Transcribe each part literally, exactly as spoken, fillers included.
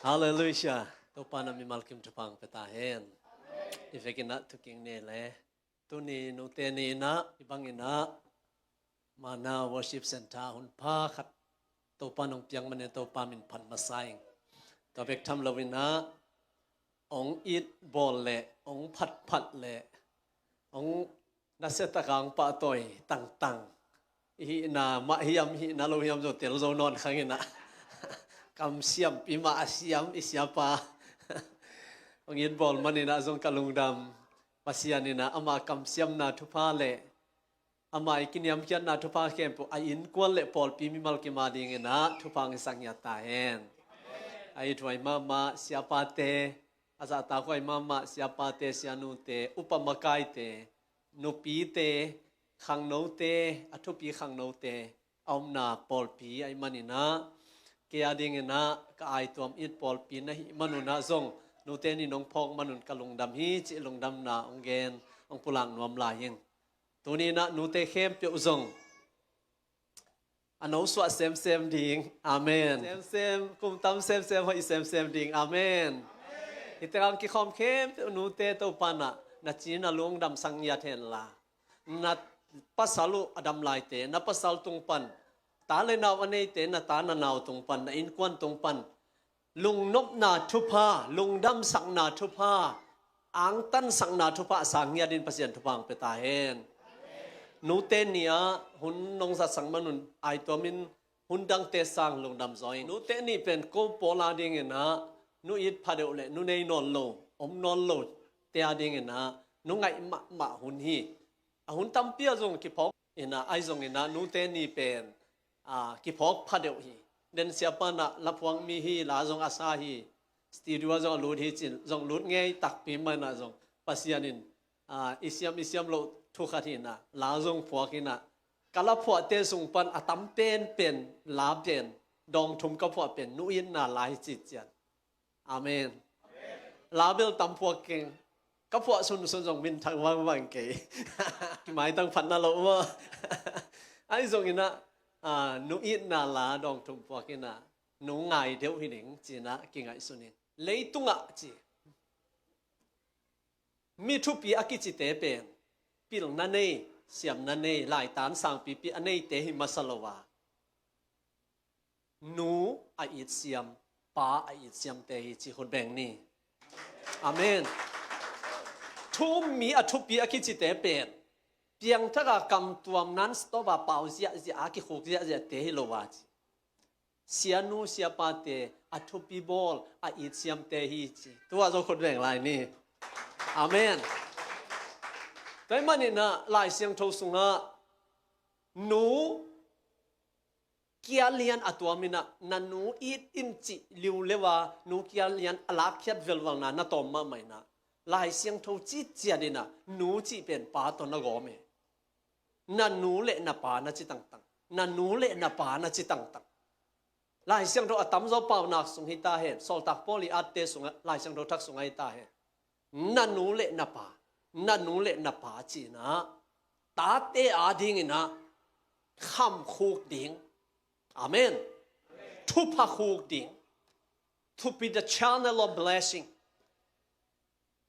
Halleluiah. Topa na mimal kim thupha hong pia ta hen. I vekin ah thukim ni le. Tuni nute ni in ah, i bangin ah Manna Worship Center hun pha khat Topa nong piak manin Topa min phat masa ing. Tua bek tham loin ah, hong it bawl le, hong phatphat le, hong nasia taka hong pahtawi tangtang. I hihna mah hiam, hihna lo hiam zong tel zo nawn khang in ah. Kamsiampi mah a siam i siapa hong it bawl manin ah zong ka lungdam. Pasian in ah ama kamsiamna thupha le ama i kiniamkhiatna thupha khempeuh a innkuan le pawlpi mimal kim a dingin ah thupha hong hisak ngiat ta hen. A ithuai mahmah siapate, a zahtakhuai mahmah siapate, sianute, upa makaite, nupite, khangnote, a thupi khangnote a omna pawlpi ahih manin ah, kei a dingin ah ka aituam it pawlpi na hih manun ah zong nute ni nong phawk manun ka lungdam hi cih lungdamna hong gen, hong pulak nuam lai ing. Tuni in ah nute khempeuh zong a nosuah semsem ding. Amen. Semsem, kum tam semsem hoih semsem ding. Amen. Hih tengah kikhawm khempeuh nute Topa in ah na ci na lungdam sak ngiat hen la, na pasal uh a dam laite, na pasal tung pan, ta le nau a neite, na ta na nau tung pan, na innkuan tung pan lungnopna thupha, lungdamsakna thupha, angtansakna thupha a sak ngiat in Pasian thupha hong pia ta hen. Nute ni ah hun nong zatsak manun aituam in hun dangte sang lungdam zaw ing. Nute ni pen ko pawl a dingin ah nu it pha deuh le nu nei nawn lo, om nawn lo te a dingin ah nu ngaih mahmah hun hi. A hun tampi ah zong kiphawk in ah, ahi zongin ah nute ni pen, ah, kiphawk pha deuh hi. Den siapa in ah la phuak mi hi, la zong a sa hi. Studio ah zong a lut hi cin, zong lut ngei takpi mah in ah zong Pasian in, ah, i siam i siam loh thu khat hi in ah, la zong phuak in ah, ka la phuahte sung pan a tam penpen la pen, dawng thum ka phuah pen nu itna la hi ci cian. Amen. La bel tam phuak keng. Ka phuah sunsun zong minthang vangvang kei. Kimaitang phatna lo maw? Ahi zongin ah, ah, nu itna la dawng thum phuak in ah, nu ngai deuh hi ding ci-in ah kingaihsun ing. Leitungah ci, mi thupi a kicite pen pilna nei, siamna nei, laitan sangpipi a neite hi masa lo a, nu a it siam, pa a it siamte hi ci khut beng ni. Amen. Thu um mi a thupi a kicite pen piangthak a kamtuam non-stop a pau ziahziah a kikhuk ziahziahte hi lo a ci. Sianu siapate a thupi bawl a it siamte hi ci. Tua zo khut beng lai ni. Amen. Tua ahih manin ah Lai Siangtho sungah nu kia lian a tuam in ah, na nu it in cih liuleu a, nu kia lian a lakkhiat velvalna na tawm mahmah in ah, Lai Siangtho citciat in ah nu cih pen pa tawh na gawm e. Na nu le na pa na ci tangtang. Na nu le na pa na ci tangtang. Lai Siangtho a tamzaw paunak sung hi ta hen, Sawltak Paul i atte sungah, Lai Siangtho thak sungah hi ta hen. Na nu le na pa, na nu le na pa ci-in ah tate a dingin ah kham khuk ding. Amen. Thupha khuk ding. To be the channel of blessing.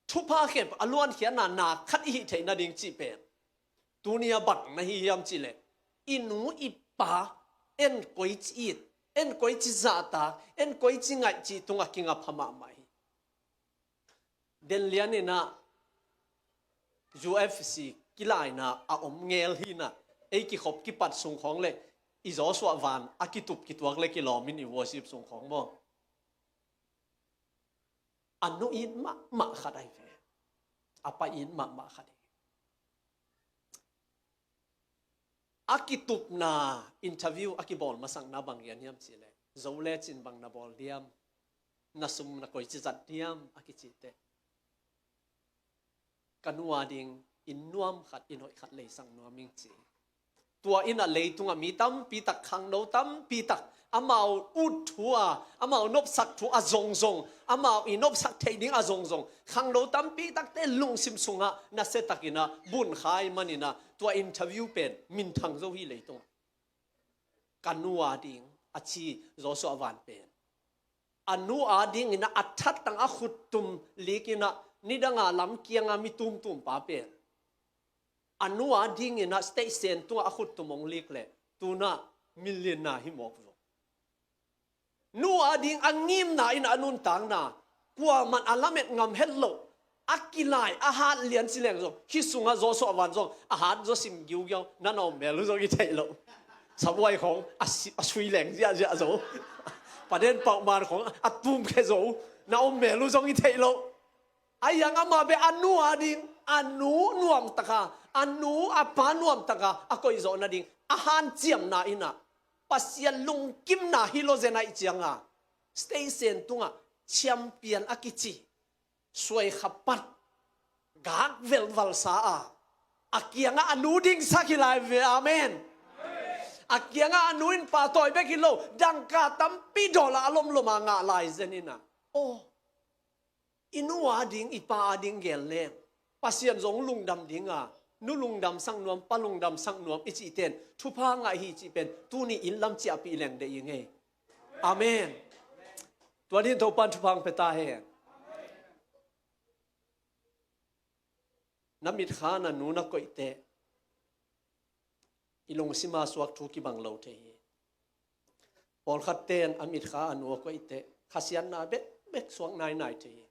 Thupha khempeuh a luankhiatna na khat i hih theih nading cih pen tuni a bang na hi hiam cih leh, i nu i pa en koici it, en koici zahtak, en koici ngaih cih tungah kingap pha mahmah hi. Den lian in ah U F C kilaina a om ngel hi in ah, ei kikhop kipat sung khawng le i Joshua van a kitup kituak le kilawm in i worship sung khawng maw. A nu it mahmah khat ahi ve. A pa it mahmah khat hi. A kitupna interview a kibawl masakna bang gen hiam cih leh, zo le cin bang na bawl diam, na sum na koici zat diam a kicite. Ka nu a ding inn nuam khat, inn hoih khat leisak nuam ing ci. Tua in ah leitungah mi tampi tak, khangno tampi tak, amau ut thu a, amau nopsak thu a zongzong, amau i nopsak theih ding a zongzong, khangno tampi takte lungsim sungah nasia takin ah bun kha ahih manin ah tua interview pen minthang zo hi leitungah. Ka nu a ding a ci Joshua van pen A nu adingin ah a thatang a khuttum likin ah nidanga lam kianga mi tumtum pa pen a nu adingin ah stage sen tungah a khuttum hong lik leh tu-in ah millionaire hi mawk lo. Nu ading a ngimna in a nuntakna kuaman a lamet ngam het loh, a kilai a hat lian ci leng zong, hih sungah Joshua van zong a hat zaw sim giugiau, na na om mel uh zong i theih loh. Sabuai khong a si-, a sui leng ziahziah zo. Paden pauhman khong a tumkhe zo, na om mel uh zong i theih loh. A hiang amah beh a nu ading, a nu nuamtaka, a nu a pa nuamtaka a koihzawh nading a hanciamna in ah Pasian lungkimna hi lo zen ahih cianga station tungah champion a kici, suai khapat, gak velvalsa a, a kiangah a nu dingsak hi lai ve. Amen. A kiangah a nu in pahtawi bek hi lo, dangka tampi dawlah a lomloma ngah lai zen in ah, aw, i nu ading, i pa ading gen leng Pasian zong lungdam dinga, nu lungdamsak nuam, pa lungdamsak nuam i cihten thupha ngah hi cih pen tuni in lam ciahpih leng deih i ngei. Amen. Tua dingin Topan thupha hong pia ta hen. Na mitkha na nu na koihteh i lungsima suak thu kibang lo thei hi. Pawlkhatte in a mitkha a nu a koihteh khasiatna bekbek suak nainai thei hi.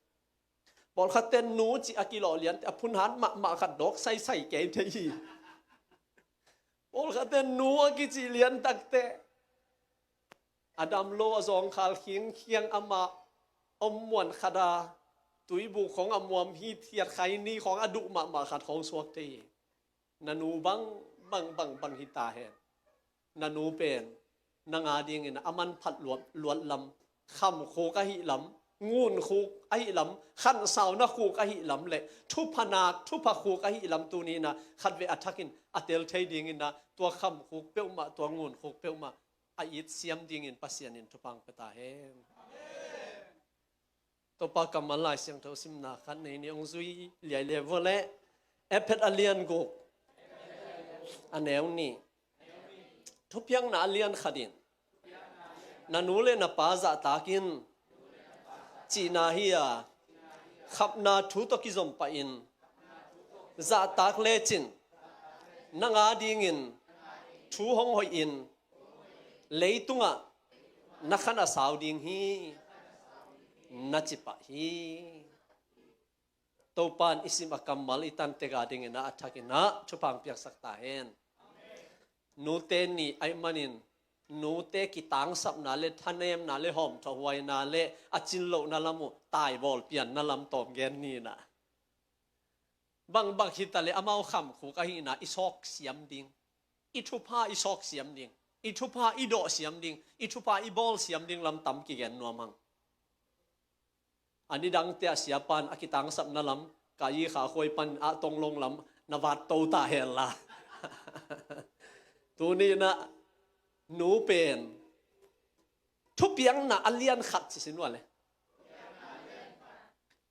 Pawlkhatte in nu cih a kilawh lianteh a phunhat mahmah khat dawk saisai kei thei hi. Pawlkhatte in nu a kici liantakteh a dam lo a zawngkhal khingkhiang amah om muan khat a, tuibuk khong a muam hithiat khai ni khong a duh mahmah khat khong suak thei hi. Na nu bang, bang, bang, bang hi ta hen. Na nu pen nang adingin a manphat luat, luat lam, khamkhuk ahih lam, ngunkhuk ahih lam, khansauna khuk ahih lam le thupha nak, thupha khuk ahih lam tuni in ah khatvei a thakin a tel thei dingin ah tua khamkhuk peuhmah, tua ngunkhuk peuhmah a it siam dingin Pasian in thupha hong pia ta hen. Topa kammal Lai Siangtho simna khat nei ni, hong zui liai le vua le. Ephet a lian guk, a neu nih. Thupiakna a lian khat in na nu le na pa zahtak in cihna hi a, khapna thu tawh kizom pah in zahtak lecin nang adingin thu hong hoih in leitungah na khan a sau ding hi, na ci pah hi. Topan i sim a kammal i tantek adingin ah a thakin ah thupha hong piaksak ta hen. Nute ni ahih manin nute kitangsapna le thanemna le hawmthawhhuaina le a cin lohna lam uh taibawl pianna lam tawm gen ni in ah. Bangbang hi ta le amau khamkhuk ahihna i sawk siam ding, i thupha i sawk siam ding, i thupha i dawh siam ding, i thupha i bawl siam ding lam tam kigen nuam hang. A nidangte ah siapan a kitangsapna lam ka i kha khuai pan ah tonglong lam na vat to ta hen la. Tuni in ah nu pen thupiakna a lian khat ci sin uh a le.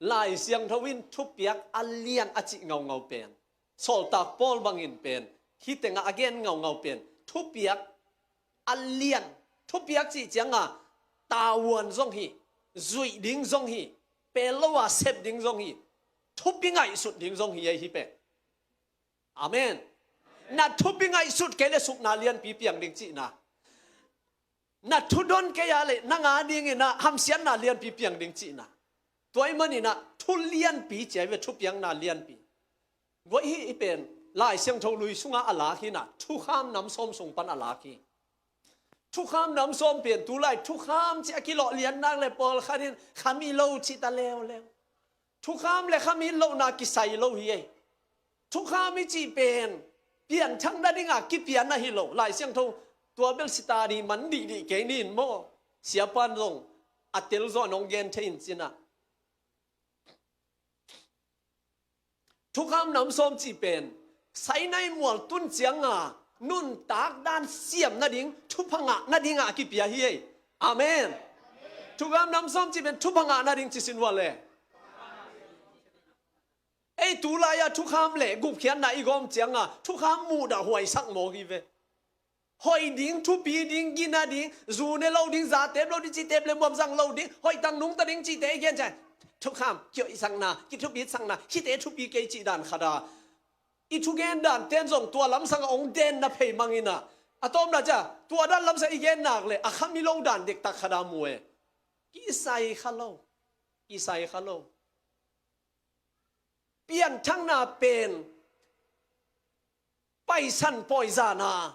Lai Siangtho in thupiak a lian a cih ngaungau pen, Sawltak Paul bangin pen hih tengah a gen ngaungau pen thupiak a lian. Thupiak cih cianga tavuan zong hi, zuih ding zong hi, pel lo a sep ding zong hi, thupi ngaihsut ding zong hi ei hih pen. Amen. Na thupi ngaihsut kei le sukna lianpi piang ding cihna. Na thudon kei a le nang adingin ah hamsiatna lianpi piang ding cihna. Tua ahih manin ah thu lianpi ci a hi ve, thupiakna lianpi. Guai hi i pen Lai Siangtho lui sungah a lak hi in ah, thukham nam sawm sung pan a lak hi. Thukham nam sawm pen tulai thukham ci a kilawh lian nak le pawlkhat in khami lo ci ta leuleu. Thukham le kham it lohna kisai lo hi ei. Thukham i cih pen pianthak nadinga kipian ahi lo. Lai Siangtho tua bel sita dih man dihdih kei ni in maw. Siapan zong a telzawh in hong gen thei in cin ah. Thukham nam sawm cih pen Sinai mual tun cianga nuntak dan siam nading, thupha ngah nadinga a kipia hi ei. Amen. Thukham nam sawm cih pen thupha ngah nading ci sin uh a le. Ei tulai-a thukham le gupkhiatna i gawm cianga thukham muhdahhuaisak mawk hi ve. Hoih ding, thupi ding, gina ding, zu ne lo ding, za tep lo ding, ci tep le muam zang lo ding, hoih tang nungta ding cihte i gen ciang, thukham, kioihsakna, kithupisakna, khite thupi kei cih dan khat a, i thugen dan ten zong tua lamsang a hong den na phei mang in a, a tawpna ciang tua dan lamsang i gen nak le a kham i lo dan dektak khat a mu e. Kisai kha lo. Kisai kha lo. Pianthakna pen Paisan pawizana,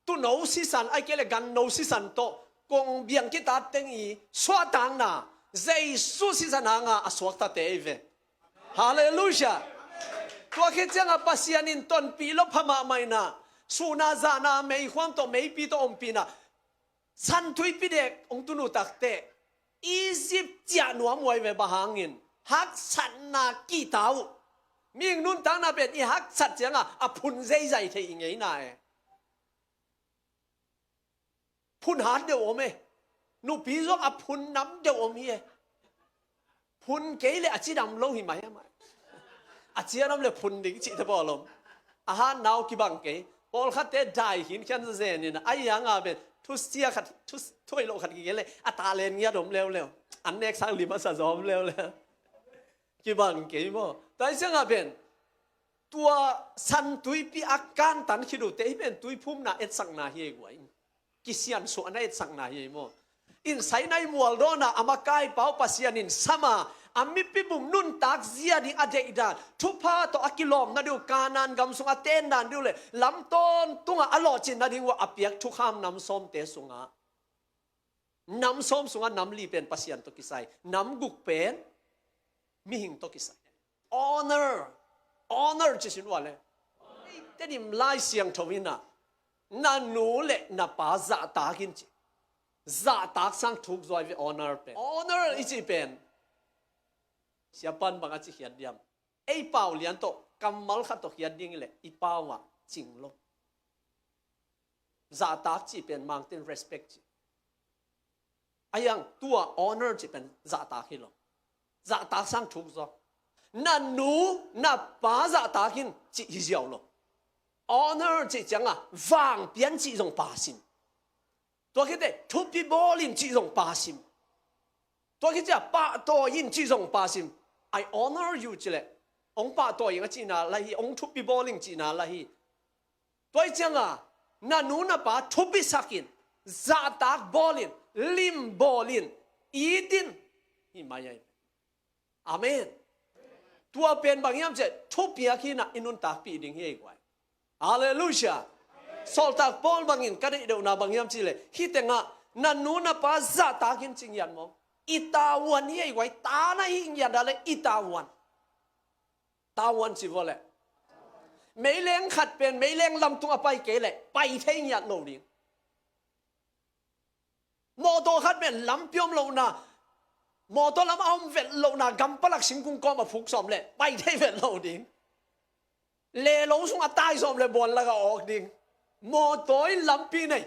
tuuno sisan, ahih kei leh ganno sisan tawh kong biang kitat teng i suahtakna, Jesu sisan hanga a suaktate ei ve. Halleluiah. Tua khit cianga Pasian in tonpih lo pha mahmah in a, sun a zan a meikhuam tawh meipi tawh ompih in a, San Tuipi dek hong tun uh takteh Egypt ciah nuam uh ahi ve. Bang hangin? Haksatna kihta uh. Mihing nuntakna pen i haksat cianga a phun zeizai thei i ngeina e. Phun hat deuh om e. Nupi zong a phun nam deuh om hi e. Phun kei le a cidam lo hi mai a mai. A ciadam le phun ding cihte bawl om. A hat nau kibang kei. Pawlkhatte dai khinkhian zen in a, a ianga pen thusia khat, thu, thuai loh khat kigel le a talen ngiat om leuleu. An nek sang lim a sa zawm leuleu. Kibang kei maw? Tua hi cianga pen tua San Tuipi a kantan khit uhte hih pen tuiphumna etsakna hi ei guai. Kisiansuahna etsakna hi ei maw? In Sinai mual dawna a makaipa uh Pasian in sam a, a mipi bum nuntak zia ding a deihdan, thupha tawh a kilawmna ding uh, Kanaan gam sungah a tendan ding uh le lam tawntunga a lawhcinna ding uh a piak thukham nam sawmte sungah, nam sawm sungah nam li pen Pasian tawh kisai, nam guk pen mihing tawh kisai. Honor, honor ci sin uh a le. Tedim Lai Siangtho in a, na nu le na pa zahtak in ci. Zahtak sang thuk zaw ahi ve honor pen. Honor i cih pen, siapan bang a ci khiat diam? Ei pau lian tawh kammal khat tawh khiat ding i le i pau ah cing lo. Zahtak cih pen Mangten respect cih. A iang tua honor cih pen zahtak hi lo. Zahtak sang thuk zaw. Na nu na pa zahtak in cih hi ziau lo. Honor cih cianga vangpian cih zong pasim. Tua khit teh thupi bawl in cih zong pasim. Tua khit ciang pahtawi in cih zong pasim. I honor you ci leh hong pahtawi ing a cihna la hi, hong thupi bawl ing cihna la hi. Tua hi cianga na nu na pa thupisak in, zahtak bawl in, lim bawl in, it in, hi mai ahi. Amen. Tua pen bang hiam cih leh thupiak hi in a i nuntakpih ding hi ei guai. Halleluiah. Sawltak Paul bangin ka deih deuhna bang hiam cih leh hih tengah na nu na pa zahtak in ci ngiat maw? I tavuan hi ei guai. Ta na hih ngiat a le i tavuan. Tavuan ci vua leh meileng khat pen meileng lamtung a pai kei leh pai thei ngiat lo ding. Mawtaw khat pen lampi om lohna, mawtaw lam a om vet lohna, gampalak singkung kawm a phuk sawm leh pai thei vet lo ding. Lelo sung a tai sawm leh buan lak a awk ding. Mawtaw in lampi nei,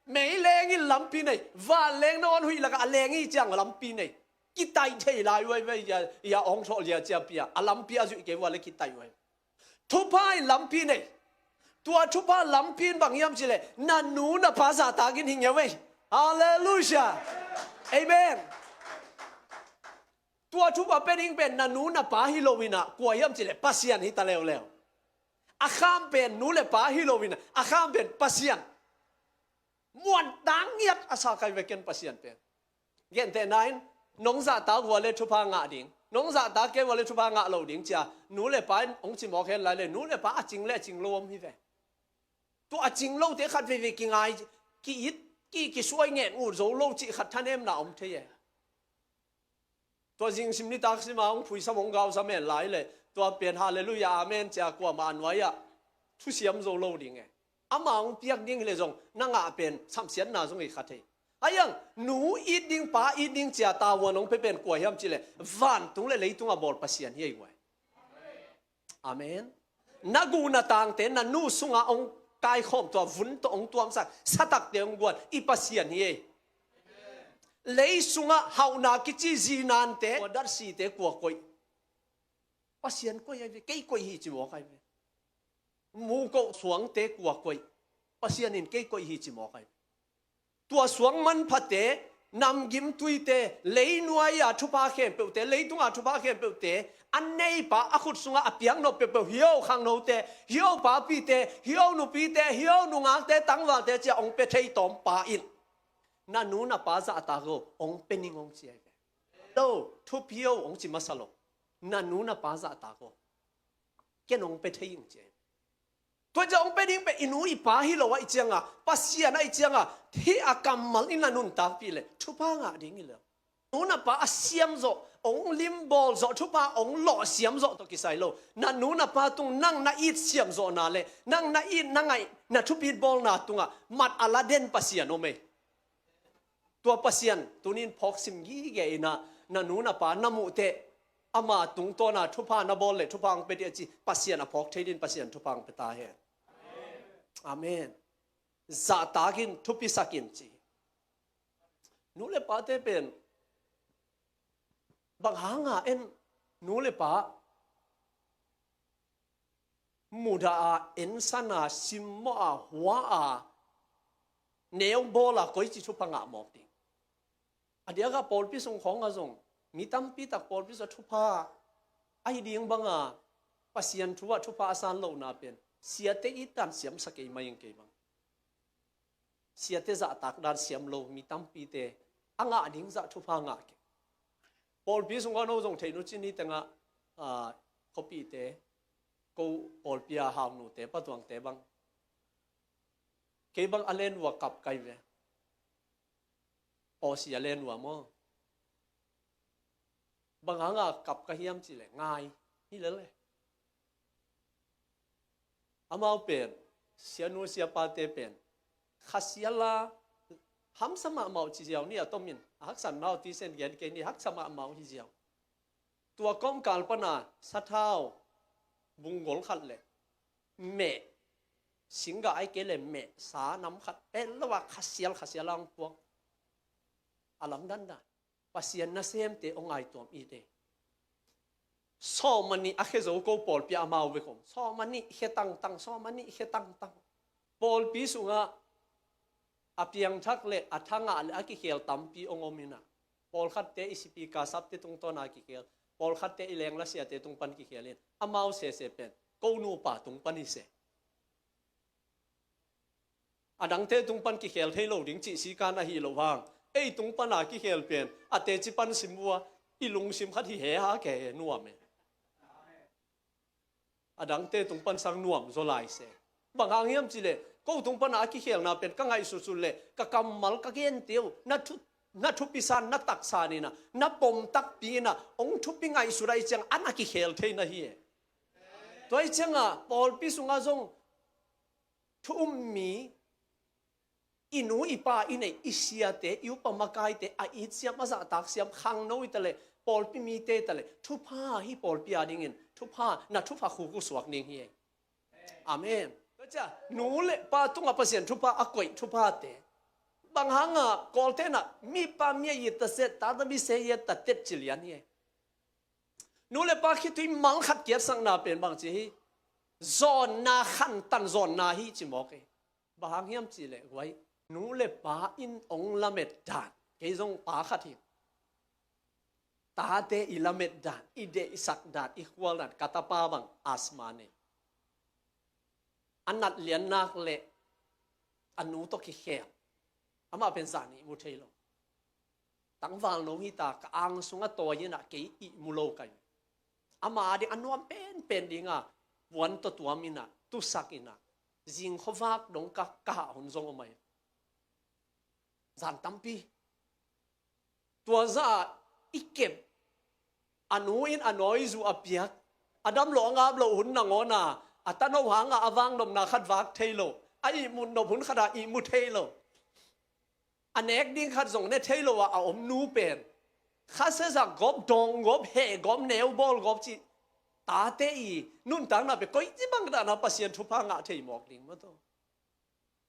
meileng in lampi nei, vanleng na on huih lakah a leng hi ciang lampi nei. Kitai thei lai uai vei ia, ia ong thawh lia ciapia a lampi a zuih kei vua le kitai uai. Thupha in lampi nei. Tua thupha lampi in bang hiam cih leh na nu na pa zahtak in hi ngeu ei. Halleluiah. Amen. Tua thupha pia ding pen na nu na pa hi lo in a kua hiam cih leh Pasian hi ta leuleu. A kham pen nu le pa hi lo in a, a kham pen Pasian. Muan tang ngiat a sa kai ve ken Pasian pen. Gentehna in, nong zahtak vua le thupha ngah ding, nong zahtak kei vua le thupha ngah lo ding cia nu le pa in hong ci mawk hen lai le nu le pa a cing le a cing lo om hi ve. Tua a cing lote khat veivei kingai, ki-it, ki, kisuai ngen ut zo lo cih khat thanemna om thei e. Tua zing sim nitak sima hong phuisam hong gausam hen lai le tua pen halleluiah amen cia kuamah a nuai-ah thusiam zo lo ding e. Ama hong piak ding hileh zong na ngah pen samsiatna zong hi kha thei. A iang nu it ding pa it ding cia tavuan hong pia pen kua hiam cih leh vantung le leitung a bawl Pasian hi ei guai. Amen. Na guh na tangte na nu sungah hong kaikhawm tua vun tawh hong tuamsak satakte hong guan i Pasian hi ei. Lei sungah hauhna kici zinante kua datsite kua koih? Pasian koih ahi ve, kei koih hi ci mawk ahi ve. Mukoh suangte kua koih? Pasian in kei koih hi ci mawk ahi. Tua suang manphate, namgim tuite, leinuai-a thupha khempeuhte, leitunga thupha khempeuhte, a neipa a khut sungah a piaknop peuhpeuh, hio khangnote, hio papite, hio nupite, hio nungakte, tangvalte cia hong pia thei tawmpa in, na nu na pa zahtak aw, hong pia ning hong ci ahi ve. Lo, thupi aw hong ci masa lo. Na nu na pa zahtak aw, ken hong pia thei ing ci ahi ve. Tua ciang hong pia ding pen i nu i pa hi lo ahih cianga, Pasian ahih cianga, hih a kammal in a nuntakpih leh thupha ngah ding hi lo. Nu na pa a siam zawh, hong limbawl zawh, thupha hong lawh siam zawh tawh kisai lo. Na nu na pa tung nang na it siam zawhna le nang na it na ngaih na thupit bawlna tungah mat a la den Pasian om ei. Tua Pasian tunin phawksim gige in ah, na nu na pa na muh teh, ama tungtawna thupha na bawl leh thupha hong pia ding a ci, Pasian a phawk thei din Pasian thupha hong pia ta hen. Amen. Zahtak in, thupisak in ci. Nu le pate pen bang hanga en, nu le pa mudah a, ensan a, simmawh a, hua a, neu bawl a, koici thupha ngah mawk ding. A diakah pawlpi sung khawngah zong mi tampi tak pawlpi sung thupha ahi ding banga Pasian thu ah thupha a san lohna pen siate it dan siamsa kei mai ing kei bang. Siate zahtak dan siam lo mi tampite a ngah ding zah thupha ngah kei. Pawlpi sungah no zong theih nu cin hi tengah, ah, khuapihte, ko pawlpi a haunute, patuangte bang, kei bang a len uh a kap kai ve. Pawsi a len uh a maw? Bang hanga kap ka hiam cih leh ngai hi lel e. Amau pen, sianu siapate pen, Kha sial a hamsa mahmah uh ci ziau ni a tomin, a haksatna uh tisen gen kei ni, haksa mahmah uh hi ziau. Tua kawmkal pana sathau bunggol khat le meh, singgah ai kei le meh, sa nam khat pen lo a Kha sial, Kha sial a hong puak. A lamdang dan. Pasian nasemte hong ngaituam ite. Sawmani a khe zo ko pawlpi a mau ve khong. Sawmani khe tangtang, sawmani khe tangtang. Pawlpi sungah a piangthak le a thangah le a kikhel tampi hong om inah. Pawlkhatte i sipi kasapte tungtawn a kikhel. Pawlkhatte i lenglasiate tung pan kikhel in. A mau sese pen. Ko nupa tung pan hi se. A dangte tung pan kikhel thei lo ding cih sikan ahi lo hang. Ei tung pana kikhel pen a teci pan sim uh a, i lungsim khat hi he ha ke he nuam e. A dangte tung pan sang nuam zaw lai se. Bang hang hiam cih leh ko tung pana a kikhelna pen ka ngaihsutsut leh ka kammal ka gente uh na thu, na thupi san, na taksa ni na, na pom takpi na hong thupi ngaihsut ahih ciang a na kikhel thei na hi e. Tua ahih ciangah pawlpi sungah zong thu um mi, i nu i pa i neih, i siate, i upa makaite a it siam, a zahtak siam, khangno i ta leh, pawlpi mite i ta leh, thupha hi pawlpi a dingin, thupha, na thupha khuk uh suak ning hi e. Amen. Tua ciah, nu le pa tungah Pasian thupha a koih thuphate. Bang hanga Kawlte na, mi pa mi a it ta set, tata mi se it ta tet ci lian hi e. Nu le pa khitui mal khat kiatsakna pen bang ci hi. Zawnna khantan zawnna hi ci mawk e. Bang hang hiam cih leh guai. Nu le pa in hong lamet dan. Kei zong pa khat hi. Tate i lamet dan, i deihsak dan, i khual dan, ka tapa bang asthma nei. A nat lian nak leh a nu tawh kikhel. Amah pen zan ihmu thei lo. Tangval no hi ta, ka ang sungah tawi inah kei ihmu lo kai. Ama a ding a nuam penpen dinga puan tawh tuam inah, tusak inah, zing khuavak dong ka, ka hah hun zong om ahi. Zan tampi. Tua zah i kep, a nu in a nawi zu a piak, a dam lo a ngap lo hun nangawna, a tano hanga a vang nopna khat vak thei lo, a ihmut nop hun khata ihmu thei lo. A nek ding khat zong ne thei lo a, a om nu pen. Kha sezak gawp, dawng gawp, heh gawp, neu bawl gawp cih. Tate i nuntakna pen koici bang dana Pasian thupha ngah thei mawk ding maw taw.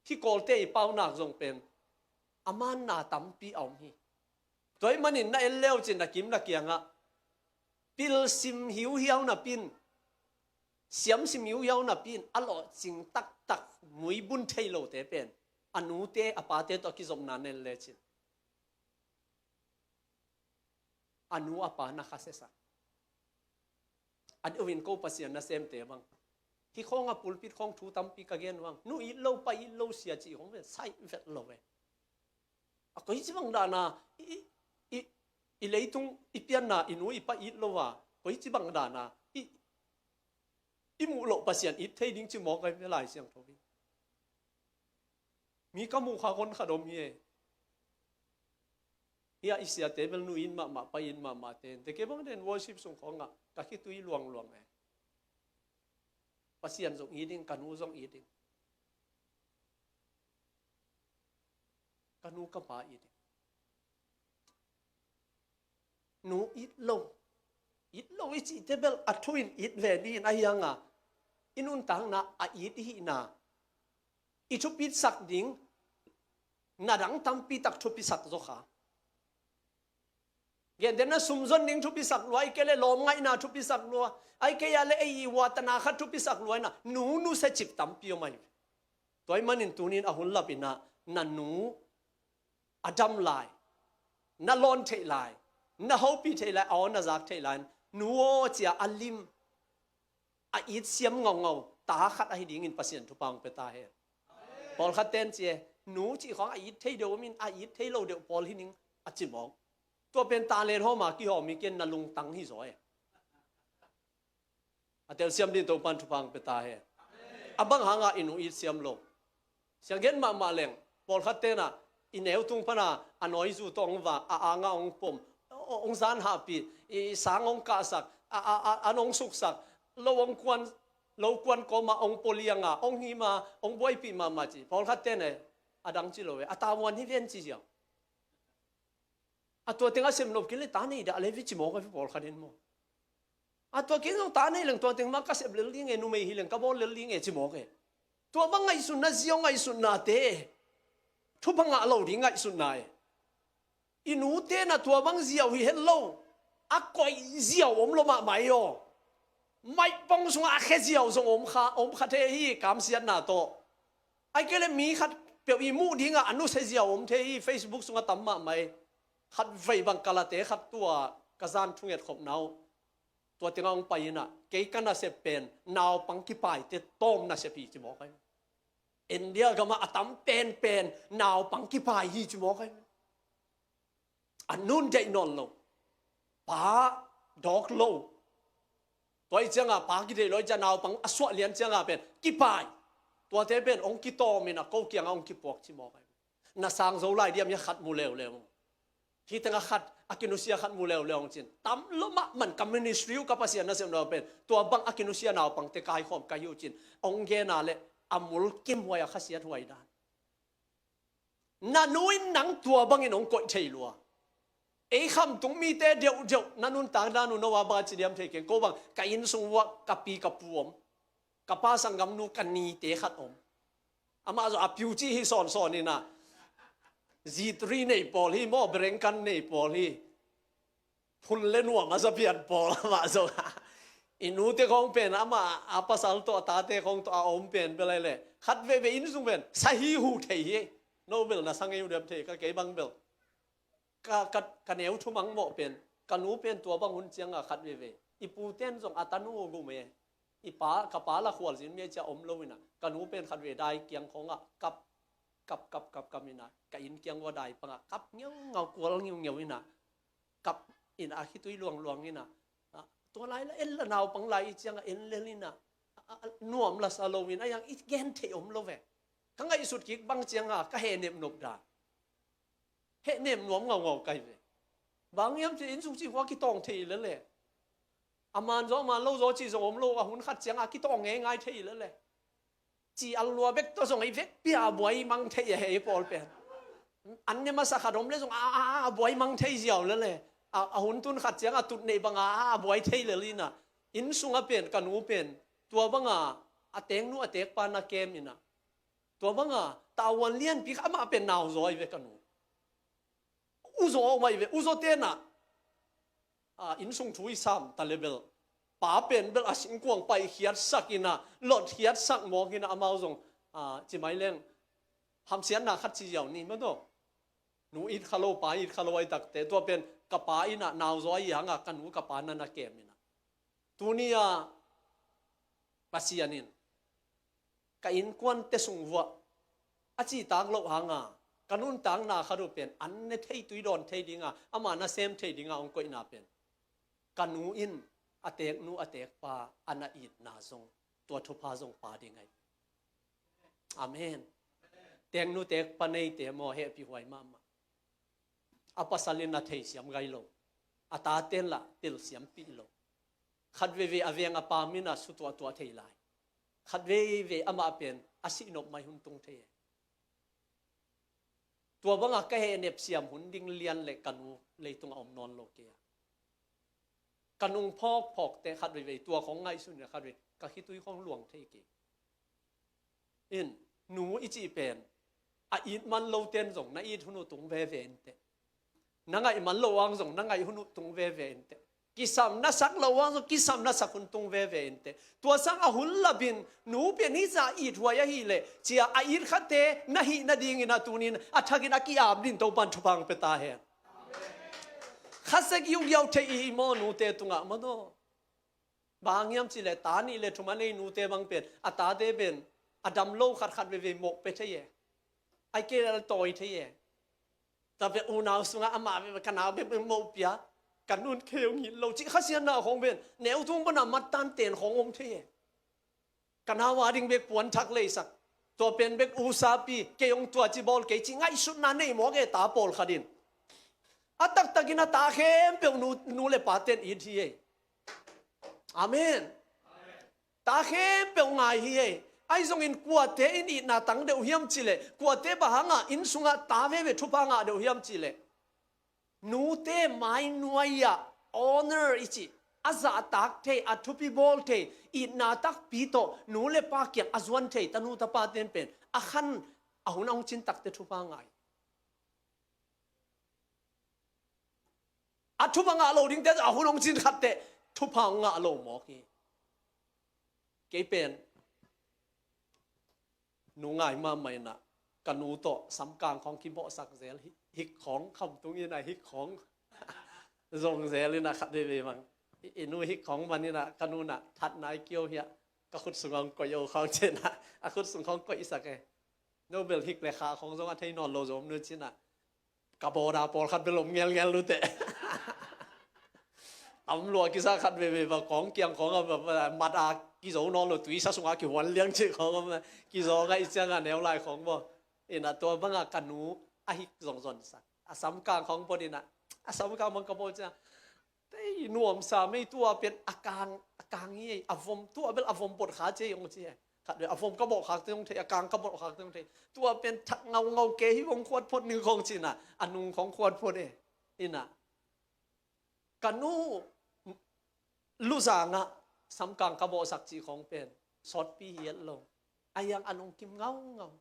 Hih Kawlte i paunak zong pen a manna tampi a om hi. Tua ahih manin na en leu cin na kim na kiangah pilsim hiuhiau napin, siamsim hiuhiau napin a lawhcing tak tak muibun thei lote pen a nute a pate tawh a kizopna nen lecin a nu a pa na khasia sak. A deuhin ko Pasian nasemte bang, hih khawng a pulpit khawng thu tampi ka gen bang, nu it lo pa it lo sia cih khawng pen sai vet lo e. A koici bang dana i, i, i, i leitung i pianna i nu i pa it lo a, koici bang dana i, i muh loh Pasian it thei ding ci mawk ai ve Lai Siangtho in. Mi ka muh kha kon khat om hi e. Ia i siate bel nu in mahmah pa in mahmah te. Te ke bang den worship sung khawngah ka khitui luangluang e. Pasian zong it ding, ka nu zong it ding. Ka nu ka pa it ding. Nu it lo. It lo i cihte bel a thu in it ve ding in a hianga i nuntakna a it ihihna i thupitsak ding na dang tampi tak thupisak zaw kha. Gentehna sumzon ding thupisak lua, ai kei le lawmngaihna thupisak lua, ai kei a le ei i watana khat thupisak lua ina nu nusia cip tampi om ai. Tua i manin tunin a hun lap ina na nu a dam lai, na lawn theih lai, na hopih theih lai, a aw na zak theih lai, nu aw cia a lim a it siam ngaungau ta khat ahi dingin Pasian thupha hong pia ta hen. Pawlkhat ten ci e, nu cih khawng a it thei deuh om in a it thei lo deuh pawl hi ning a ci mawk. Tua pen talent hawm a kihawm hi ken na lungtang hi zaw e. A telsiam din Topan thupha hong pia ta hen. A bang hanga i nu it siam lo. Sianggen mahmah leng, pawlkhat tenah i neu tung pana a nawizu tawh hong va, a anga hong pom, hong zan hahpih, i sang hong kahsak, a, a, a, an hong suksak, lo hong kuan, lo kuan kawma hong pawlianga, hong hima, hong buaipih mahmah ci. Pawlkhat tenah a dang ci lo e, a tavuan hi ven ci ziau. A tua teng a sep nop kei le ta nei dah le vi ci mawk a vi pawlkhat in maw. A tua kei zong ta nei leng tua teng mah ka sep lel ding e, numei hi leng ka bawl lel ding e ci mawk e. Tua bang ngaihsutna ziau ngaihsutnate thupha ngah lo ding ngaihsutna e. I nute na tua bang ziau hi het lo. A koih ziau om lo mahmah i aw. Maihpong sungah a khe ziau zong om kha, om kha thei hi kamsiatna tawh. Ai kei le mi khat peuh i muh dingah a nusia ziau om thei hi, Facebook sungah tam mahmah i. Khat vei bang kalate khat tua ka zan thunget khopna uh. Tua tengah hong pai inah kei ka nasep pen naupang kipaite tawm nasep hi ci mawk ai. India gamah a tam penpen naupang kipai hi ci mawk ai. A nun deih nawn lo. Pa dawk lo. Tua i cianga pa kideih lo i cia naupang a suah lian cianga pen kipai. Tuate pen hong kitawm inah ko kiangah hong kipuak ci mawk ai. Na sang zo lai diam hia khat mu leuleu. Hih tengah khat a kinusia khat mu leuleu hong cin. Tam lo mahmah ka ministry uh ka Pasian nasem lo pen tua bang a kinusia naupangte kaikhawm ka hi uh cin. Hong gena le a mul kimhuai a khasiat huai dan. Na nu in nang tua bangin hong koih thei lua. Ei khamtung mite deuhdeuh na nuntak dan uh no a bang a ci diam thei keng ko bang ka inn sung uah ka pi ka pu om. Ka pa sanggamnu ka nite khat om. Amah zong a piu ci hi sawnsawn inah. Zitri nei pawl hi maw, berengkan nei pawl hi. Phun le nuam a zapian pawl amah zong. I nute khawng pen amah a pasal tawh a tate khawng tawh a om pen bel ai le. Khat veve inn sung pen sahi hu thei hi. No bel na sa ngei uh dep thei ka kei bang bel. Ka, ka, ka neu thumang mawh pen, ka nu pen tua bang hun cianga khat veve. I pu ten zong a tanu gum e. I pa, ka pa la khualzin mi a cia om lo inah. Ka nu pen khat ve dai kiang khawngah kap, kap, kap, kap, kap inah. Ka inn kiang ua dai pangah kap ngeungau kual ngeungeu inah. Kap inah a khitui luangluang inah. Ah, tua lai la en la naupang lai i ciangah en lel inah. Ah, ah, nuam la sa lo inah yang i gen theih om lo ve. Ka ngaihsut kik bang cianga ka heh nepnop dan. Heh nem nuam ngaungau kai ve. Bang hiam ci inn sung ci khua kitawng thei lele. A man zaw a man lo zaw ci zong om lo a hun khat cianga kitawng ngeingai thei lele. Ci al lua bek tawh zong ei vek pia a buai mang thei a hei pawl pen. An ne masa khat om le zong a, a, a buai mang thei ziau lele. A, a hun tun khat cianga tut neih banga a, a buai thei lel inah. Inn sunga pen ka nu pen tua banga a teknu a tekpa na kem inah. Tua banga tavuan lianpi kha amah pen nauzaw ai ve ka nu. Uzaw om ai ve, uzaw tenah. Ah, inn sung thu i sam ta le bel. Pa pen bel a singkuang pai khiatsak inah, lot khiatsak mawk inah amau zong. a, ci mai leng, hamsiatna khat ci ziau ni maw taw. Nu it kha lo, pa it kha lo ahi takte, tua pen ka pa in ah nau zaw ahi hang a, ka nu ka pa na na kem in ah. Tuni a Pasian in ka innkuante sung vuah a citak loh hang a, ka nuntakna khat uh pen an ne thei, tui dawn thei ding a, ama nasem thei ding a hong koihna pen ka nu in a teknu a tekpa a na itna zong, tua thupha zong pia ding ahi. Amen. Teknu tekpa neite maw, hehpihhuai mahmah. A pasal in a theisiam gai lo, a taten lah telsiampih lo. Khat veivei a veng a pa min a sutuahtuah thei lai. Khat veivei amah pen a sihnop mai hun tung thei e. Tua banga ka hehnep siam hun ding lian le ka nu leitungah om nawn lo kei a. Ka nung phawkphawkte khat veivei tua khong ngaihsun in khat vei ka khitui khong luang thei kei. In, nu i cih pen a it man loten zong na it hun uh tung veve inteh. Na ngaih man lo ang zong na ngaih hun uh tung veve inteh. Kisam na sak lo ang zong kisam na sak hun tung veve inteh. Tua sang a hun lapin nu pen hih zah ithuai ahih leh cia a it khate na hih nadingin a tunin a thakin a ki-ap din Topan thupha hong pia ta hen. Khasia giugiau thei i hi maw nute tungah maw taw. Bang hang hiam cih leh ta nih le thum a nei nute bang pen a tate pen a dam lo khat khat veivei mawh pia thei e. Ai kei le tawi thei e. Tua pen unau sungah amah pen ka nau pen mawh pia, ka nun kheu ngit lo cih khasiatna khong pen neu tung pana mat tan ten khong om thei e. Ka nau a ding bek puan thak leisak, tua pen bek usapi, kei hong tua ci bawl kei ci ngaihsutna nei mawk e ta pawlkhat in. A taktakin a ta khempeuh nu, nu le paten it hi e. Amen. Ta khempeuh ngai hi e. Ahi zongin kuate in itna tang deuh hiam cih leh, kuate bang hangah inn sungah ta veve thupha ngah deuh hiam cih leh, nute mai nuai-ah honor i cih, a zahtak thei, a thupi bawl thei, itna takpi tawh nu le pa kiang a zuan thei tanu tapaten pen a khan a hun a hong cin takte thupha ngah hi. A thupha ngah lo dingte a hun hong cin khatte thupha hong ngah lo mawk hi. Kei pen nu ngai mahmah in ah ka nu tawh samkang khawng kibawhsak zel hi, hik khawng, khamtung in ah hik khawng zong zel in ah khat veivei bang i, i nu hik khawng man in ah ka nu in ah thatna i kio hi ah ka khut sung hong koih o khawng ci in ah a khut sung khawng koihsak e. No bel hik le kha khawng zong a thei nawn lo zong om nu ci in ah ka bawda pawlkhat bel om ngelngel luteh. Tam lua kisa khat veivei va kawng kiang khawng a va, va mat a kizo nawn lo, tuisa sungah kihuan liang cih khawng a va kizo ngaih ciangah neu lai khawng maw. Inah tua bangah ka nu a hik zongzonsak a samkang khawng pawt inah a samkang bang ka pawt ciang tei nuamsa mei tua pen a kang, a kang hi ei, a vom tua bel a vom pawt kha ci ei hong ci ei. Khat ve a vom ka bawh khak teng hong thei, a kang ka bawh khak teng hong thei. Tua pen thak ngaungau ke hi vong khuat phot ning khawng cinah a nung khawng khuat phot e. Inah ka nu luzangah samkang ka bawhsak cih khawng pen sawtpi hi et lo. A hiang a lungkim ngaungau.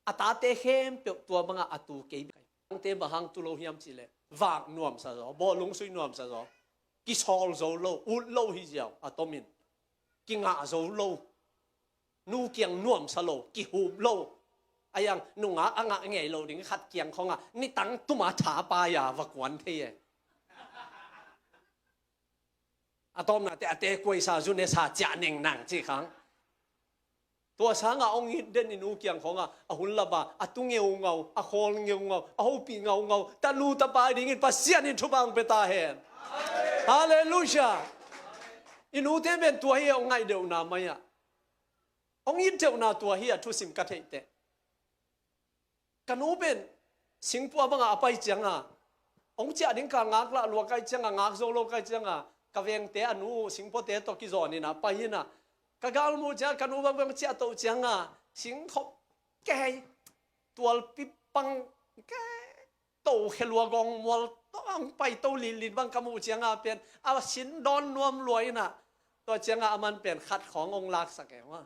A tate khempeuh tua bangah a tu kei bek. Tangte bang hang tu lo hiam cihleh vak nuamsa zaw, bawhlung sui nuamsa zaw, kisawl zo lo, ut lo hi ziau a tomin. Kingah zo lo, nu kiang nuamsa lo, kihup lo. A hiang nungak a ngah ngei lo ding khat kiang khawngah nitang tuma tha pai-a va kuan thei e. A tawpnate a tekuaisa zunesa ciah neng nang cih khang. Tua sangah hong it den i nu kiang khawngah a hun laba a tu ngeungau, a khawl ngeungau, a hopih ngaungau tanu tapa dingin Pasian in thupha hong pia ta hen. Halleluiah. I nute pen tua hi hong ngaih deuhna mai-ah hong it deuhna tua hi a thusim ka theihteh. Ka nu pen singpua bangah a pai cianga hong ciah ding ka ngak lah lua kai cianga ngak zo lo kai cianga ka vengte a nu singpuate tawh kizawn inah pai inah ka galmuh cianga ka nu bang bang ciah toh cianga singkhop kei tualpi pang kei to khe lua gawng mual tawh ang pai to linlin bang ka muh cianga pen a sin dawn nuam lua inah tua cianga a man pen khat khawng hong laksak e hua.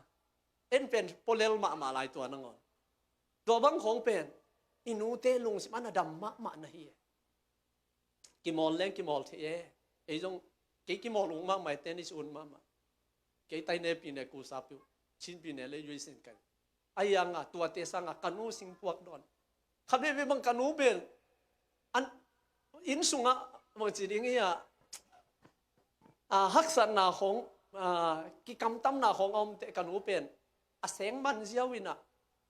En pen polel mahmah lai tua nangawn. Tua bang khawng pen i nute lungsim a na dam mahmah na hi e. Kimawl leng kimawl thei e. Ei zong kei kimawl ung mahmah e, tennis un mahmah. Kei taine pine kusa piu, chin pine le yuisen kai. Ahi hangah tuate sangah ka nu singpuak dawn. Khat veivei bang ka nu pen an inn sungah bangci ding hi a, a, haksatna khawng, a, kikamtamna khawng a om teh ka nu pen a seng man ziau inah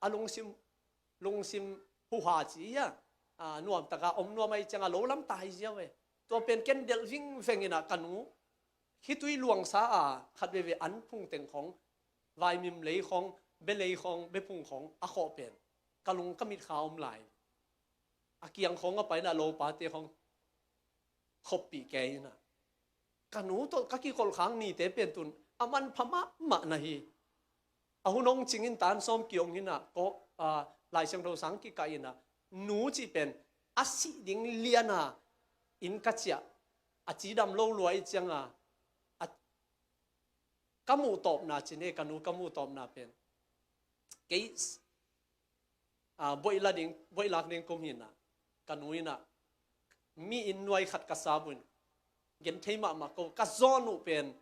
a lungsim, lungsim huha ci hi a, a, nuamtaka om nuam ahi ciangah lo lam tai ziau e. Tua pen ken delh vingveng inah ka nu khitui luangsa a khat veivei an phungteng khawng, vaimim lei khawng, belei khawng, bephung khawng a khawh pen ka lung ka mitkha om lai. A kiang khawng a paina lopate khawng khoppih kei inah ka nu tawh ka kikolh khak nite pen tun a manpha mahmah na hi. A hun hong cingin tan sawm ki-ong inah ko, a, Lai Siangtho sang kikah inah nu cih pen a sih ding liana inn ka ciah a cidam lo lua i cianga a ka muh tawpna cine ka nu ka muh tawpna pen kei, a, boih la ding, boih lak ding kum hinah ka nu inah mi inn nuai khat ka sap uh in gen thei mahmah ko ka zawn uh pen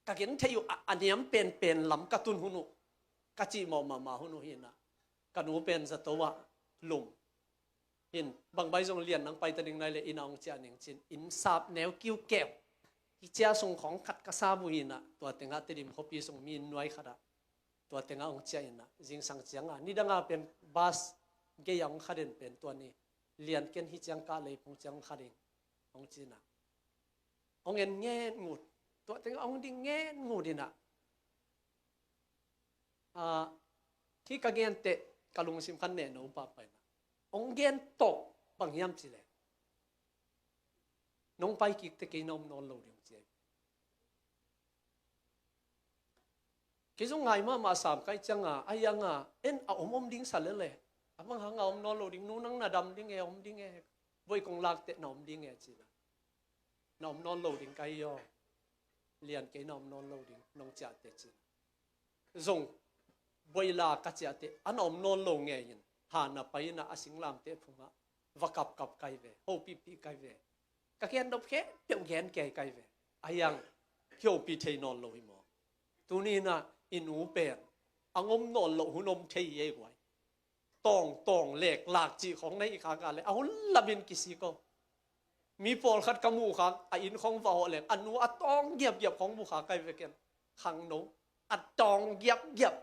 ka gen thei uh a, a niam penpen lam ka tun hun uh ka cihmawh mahmah hun uh hinah ka nu pen zato ah lum hin bangbai zong lian nang paita ding nai le inn a hong ciah ning cin inn sap neu kiukeu hi cia sung khawng khat ka sap uh hinah tua tengah Tedim khuapi sung mi inn nuai khatah tua tengah hong ciah inah zingsang cianga nidanga pen bas gei a hong khaden pen tua ni lian ken hi ciang kah leiphung ciang hong khaden hong cinah hong en ngen ngut tua tengah hong ding ngen ngut inah a, hih ka genteh ka lungsim khan neh no pahpah inah hong gen tawh bang hiam cileh nong pai kik teh kei na om nawn lo ding ci ai. Kei zong ngai mahmah sam kai cianga a hianga en a om om ding sa lele a bang hanga om nawn lo ding nu nang na dam ding e om ding e voi kong lak teh na om ding e cina na om nawn lo ding kai aw lian kei na om nawn lo ding nong ciah teh cina zong boila ka ciah teh a na om nawn lo ngei in ha na pai inah a singlamteh phungah va kapkap kai ve hopihpih kai ve ka gen dop khempeuh gen kei kai ve a hiang kihopih thei nawn lo hi maw? Tuni inah i nu pen a ngom nawn loh hun om thei hi ei guai. Tawng tawng lek lak cih khawng na hih khak a le a hun lamin kisik aw. Mi pawlkhat ka muh khak a inn khawng va hawh leng a nu a tawng giapgiap khawng muh khak kai ve ken khangno a tawng giapgiap.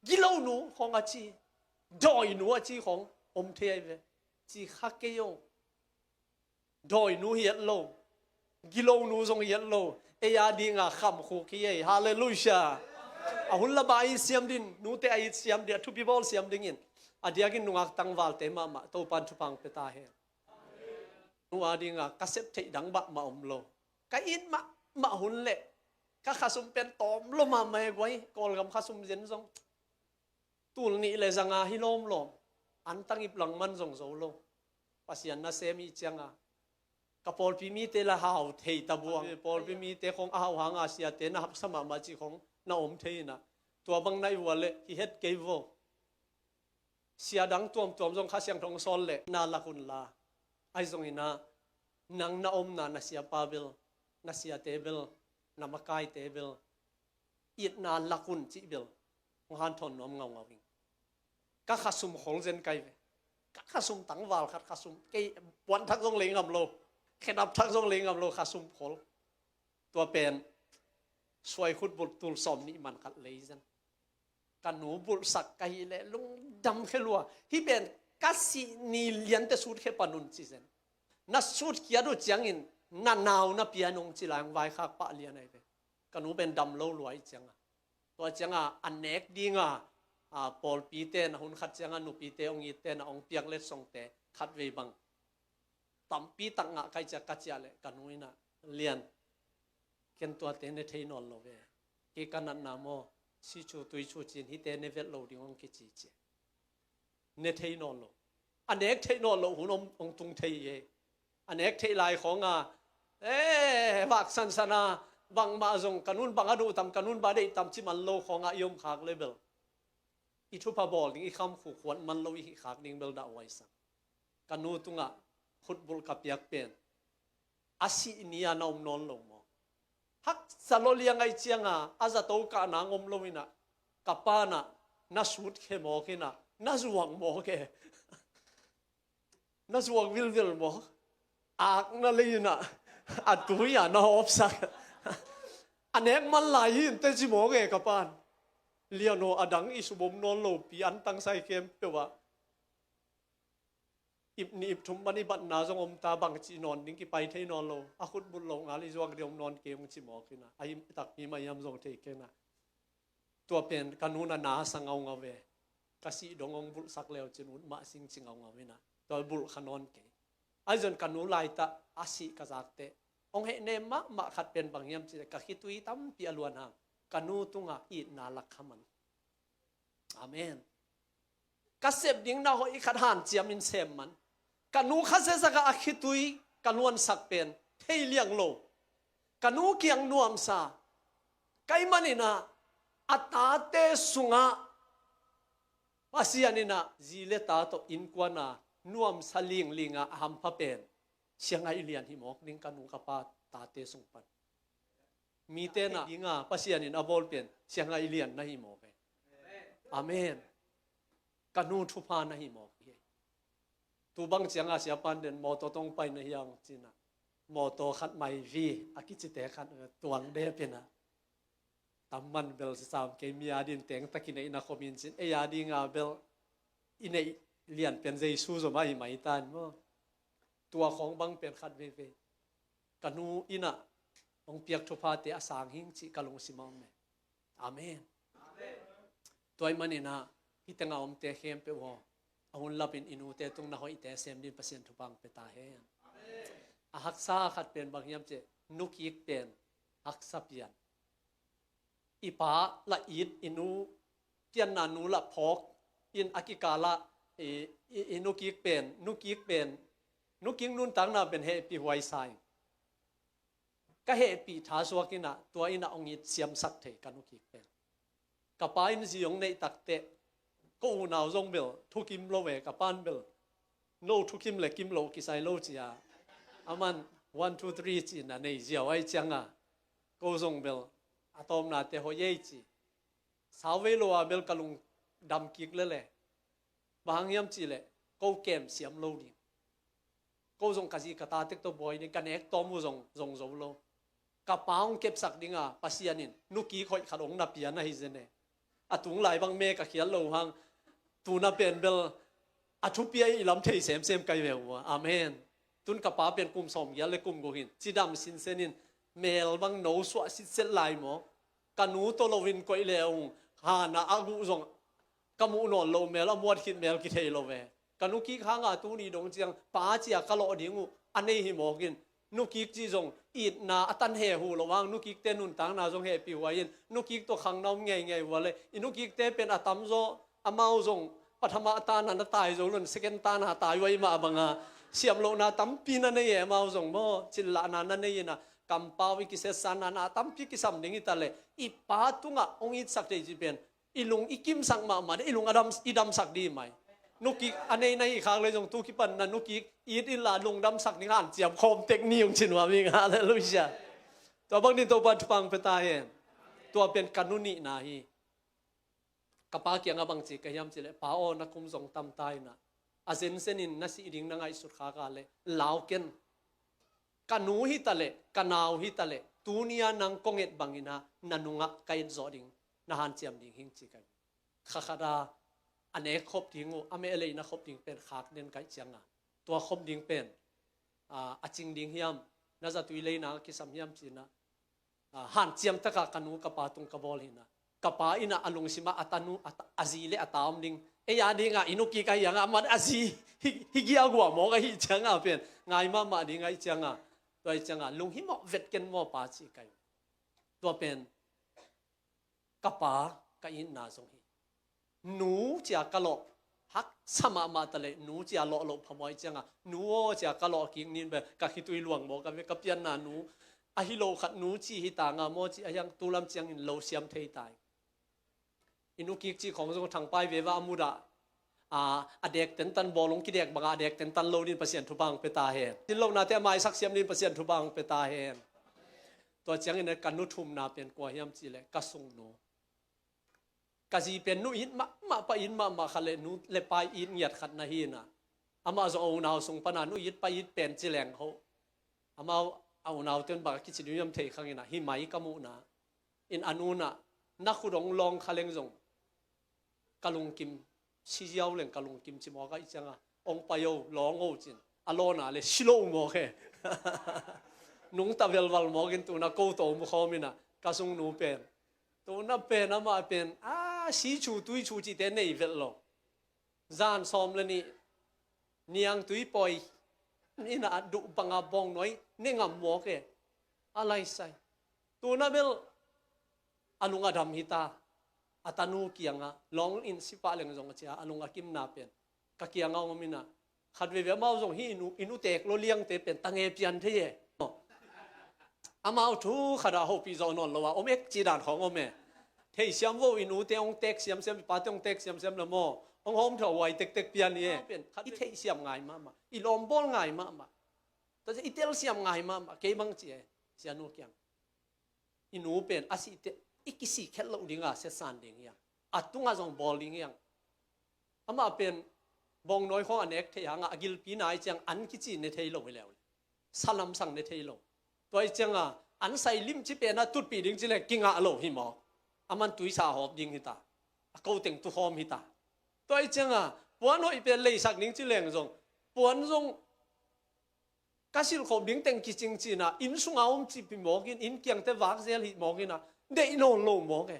Gilonu khawng a ci dawinu a ci khawng om thei ai ve ci kha kei aw. Dawinu hi et lo gilonu zong hi et lo ei a dinga khamkhuk hi ei. Halleluiah. A hun lama a it siam din nute a it siam din a thupi bawl siam dingin a diakin nungak tangvalte mahmah Topan thupha hong pia ta hen. Nu a dinga ka sep theih dang mahmah om lo ka it mahmah hun leh ka khasum pen tawm lo mahmah e guai Kawlgam khasum zen zong tul nih le zanga hi lawmlawm an tangip langman zong zo lo. Pasian nasem i cianga ka pawlpi mite la hau thei tabuang pawlpi mite khong a hau hanga siate na hapsa mahmah cih khong na om thei inah tua bang na i ual leh hi het kei vo. Sia dang tuamtuam zong Kha Siangtho hong sawl leh na lak un la ahi zong inah nang na omna na siapa bel na siate bel na makaite bel itna lak un cih bel hong hanthawn nuam ngaungau ing. Ka khasum khol zen kai ve. Ka khasum tangval khat khasum kei puan thak zong lei ngam lo khedap thak zong lei ngam lo khasum khol. Tua pen suai khutbulh tul sawm nih man khat lei zen. Ka nu bulhsak ka hih leh lungdam khe lua hih pen ka sih ni liante sut khe panun ci zen. Na sut khiat uh ciangin na nau na pia nong ci lai hong vaikhak pah lian ai ve. Ka nu pen dam lo luai cianga tua cianga a nek dinga a pawlpite na hun khat cianga nupite hong itte na hong piak letsongte khat vei bang tampi tak ngah kai ciak ka ciah leh ka nu inah lian ken tuate ne thei nawn lo ve. Kei ka natna maw si cu tui cu cin hite ne vet lo ding hong kici ci ne thei nawn lo. A nek theih nawn loh hun om hong tung thei hi. A nek theih lai khawnga e vak sansana bangmah zong ka nun bang a duh tam ka nun bang a deih tam ci man lo khawnga i om khak le bel i thupha bawl ding i khamkhu khuat man lo i hih khak ding bel dah uaisang. Ka nu tungah khutbulh ka piak pen a sih ni-a na om nawn lo maw? Haksa lo liang ai cianga a zato kahna ngom lo inah Ka pa in ah na sut khe mawk in ah, na zuak mawk e. Na zuak vilvel mawk. Ak na lei in ah, a tui ah na hawpsak. A nek man lai hi inteh ci mawk e ka pa in. Lian aw, a dang i sum om nawn lo pi, an tangsai khempeuh ah ip nih ip thum man i batna zong om ta, bangci nawn ding kipai thei nawn lo. A khut bulh loh ngal i zuak ding om nawn kei ung ci mawk in ah. A him takpi mah hiam zong thei kei in ah. Tua pen ka nu in ah na sa ngaungau ve. Ka sih dong hong bulhsak leu cin ut mah sing ci ngaungau in ah. Tua bulh kha nawn kei. Ahi zong ka nu laitak a sih ka zak teh, hong hehnem mahmah khat pen bang hiam cih leh ka khitui tampi a luan hang ka nu tungah itna lak kha man. Amen. Ka sep ding na hoih khat hanciam in sem man. Ka nu kha siasak a, a khitui ka luansak pen thei liang lo. Ka nu kiang nuamsa ka hih manin ah, a tate sungah Pasian in ah zi le ta tawh innkuan a nuamsa lingling a, a hampha pen Sia Ngaih Lian hi mawk ding, ka nu ka pa tate sung pan. Mite na ding a Pasian in a bawl pen Sia Ngaih Lian na hi mawk e. Amen. Ka nu thupha na hi mawk hi. Tu bang ciang a sia pan den mawtaw tawh pai na hiam cih in ah, mawtaw khat mai vi a kicite khat tuang dep in ah, tam man bel sam kei, mi a ding teng tak i neihna khawm in cin, ei a ding a bel i neih lian pen Jesu zom ahi mai tan maw. Tua khawng bang pen khat veivei ka nu in ah hong piak thuphate a sang hing cih ka lungsim ah om e. Amen. Tua hih manin ah hih teng a omte khempeuh aw, a hun lapin i nute tung na hoihte sem dingin Pasian thupha hong pia ta hen. A haksa khat pen bang hiam cih leh, nu kik pen haksa pian. I pa lah it, i nu pianna nu lah phawk in, a kikal ah i, i, i nu kik pen, nu kik pen, nu kik nuntakna pen hehpih huai sa in. Ka hehpih tha suak in ah, tua in ah hong it siamsak thei ka nu kik pen. Ka pa in zi hong neih tak teh, ko unau zong bel thukim lo e, ka pa in bel no thukim le kim lo kisai lo ci a, aman one, two, three ci-in a nei ziau ahih ciang a, ko zong bel a tawpnate hoih ei ci. Sau vei lo a bel ka lungdam kik lel e. Bang hang hiam cih leh, ko kem siam lo ding. Ko zong ka zi ka ta tek tawh buai ding, ka nek tawm uh zong zong zo lo. Ka pa hong kepsak ding a Pasian in nu kik hoih khat hong na pia na hi zen e. A tung lai bang me ka khial lo hang, tu na pen bel a thupi a, i lam thei semsem ka hi ve uh a. Amen. Tun ka pa pen kum sawmgiat le kum guk in cidam sinsen in, mel bang no suah sitset lai maw. Ka nu tawh lo in koih le ung, han a a guh zong ka muh nawn lo, mel a muat khit mel kithei lo ve. Ka nu kik hang a tuni dong ciang pa ci a ka lawh ding uh a nei hi mawk in, nu kik ci zong itna a tan he hu lo hang, nu kikte nuntakna zong hehpih huai in, nu kik tawh khangno ngeingei uh a le, i nu kikte pen a tamzaw amau zong pathama tan a na tai zo lo in, second tan a tai uh ahih mah bang a, siamlohna tampi na nei e amau zong maw, cinlahna na nei in a, kampau i kisetsanna na tampi kisam ding hi ta leh, i pa tungah hong itsak thei ci pen i lung i kimsak mahmah ding, i lung a dam, i damsak ding mai. Nu kik a nei na hih khak leh zong tu kipan na nu kik it inla lungdamsak ding hanciam khawm tek ni, hong ci nuam ing. Halleluiah. Tua bang ding Topa thupha hong pia ta hen. Tua pen ka nu nihna hi. Ka pa kiangah bang ci ka hiam cih leh, pa aw, na kum zong tam ta in a, a zenzen in na sih ding na ngaihsut khak a leh lau ken. Ka nu hi ta leh, ka nau hi ta leh, tuni a nang kong et bangin a na nungah ka et zawh ding, na hanciam ding hing ci ka hi. Kha khat a, a nek khop ding uh, a meh leina khop ding pen khak den ka hih ciang a, tua khop ding pen, a, a cing ding hiam, na zatui leina kisam hiam ci-in a, a, hanciam takin ka nu ka pa tung ka bawl hi in a, ka pa in a, a lungsim ah a tanu, a ta, a zi le a ta om ding. Ei a dingin i nu kik ahi hang a, aman a zi hi, hi giaguah mawk ahih ciang a pen ngai mahmah ding ahih ciang a, tua ahih ciang a lunghimawh vet ken maw pa ci ka hi. Tua pen ka pa ka itna zong hi. Nu ci a ka lawh haksa mahmah ta leh, nu ci a lawh loh phamawh ahih ciang a, nu aw ci a ka lawh kik ni in bel ka khitui luang mawk a ve, ka pianna nu ahi lo khat nu ci hi ta nga maw ci a hiang, tu lam ciangin lo siam thei ta hi. I nu kik cih khawng zong thangpai veva a mudah, a, a dek tentan bawl hong kidek bangah a dek tentan lo dingin Pasian thupha hong pia ta hen. Sin lohnate a maisak siam dingin Pasian thupha hong pia ta hen. Tua ciangin ka nu thumna pen kua hiam cih leh ka sungnu. Ka zi pen nu it mahmah, pa it mahmah khat le nu le pa it ngiat khat na hi na. Amah zong a unau sung pana nu it pa it pen ci leng ho. Amau a unaute un bang a kici ding hiam thei khang ina, hi mai ka muhna. In a nu na, na khut hong lawng kha leng zong ka lungkim, si ziau leng ka lungkim ci mawk a, i cianga, hong pai o, lawng o cin, a lawna le si lo mawk e. Nungta velval mawk in tuna ko to mu khawm ina, ka sung nu pen. Tuna pen amah pen, a, si chu tui chu cite nei vet lo. Zan sawm le nih, niangtui pawi, ina a duh banga bawngnawi, ne ngam mawk e. A laisai. Tuna bel, a lung a dam hita, a tanu kianga, lawng in si pah leng zong a cia, a lung a kimna pen. Ka kianga om ina, khat veve amau zong hi inu, inu tek lo liangte pen, tange pian thei e. Amau thu khat a hopih zawh nawn lo a, om ek ci dan khawng om e. Theisiam vo inute hong tek siamsiam, ipate hong tek siamsiam la maw. Hong hawm thawh huai tektek pian hi e. Pen, khat i theisiam ngai mahmah, i lawmbawl ngai mahmah. Tua cia i telsiam ngai mahmah, kei bang ci e, sianu kiang. I nu pen a sihte, i kisih khet loh dinga, siatsan ding hiang. A tunga zong bawl ding hiang. Amah pen, bawngnawi khawng a nek thei hanga, a gilpi nai ciang an kici ne thei lo hi leu le. Salam sang ne thei lo. Tua i cianga, an sai limci pena tutpih ding ci le kingah lo hi maw. Aman tuisa hawp ding hita. A ko teng tu hawm hita. Tua i cianga, puan hoih pen leisak ding ci leng zong. Puan zong ka silkhop ding teng kicing cina, inn sunga om cip hi mawkin, inn kiangte vak zel hi mawkina, deih nawn lo mawk e.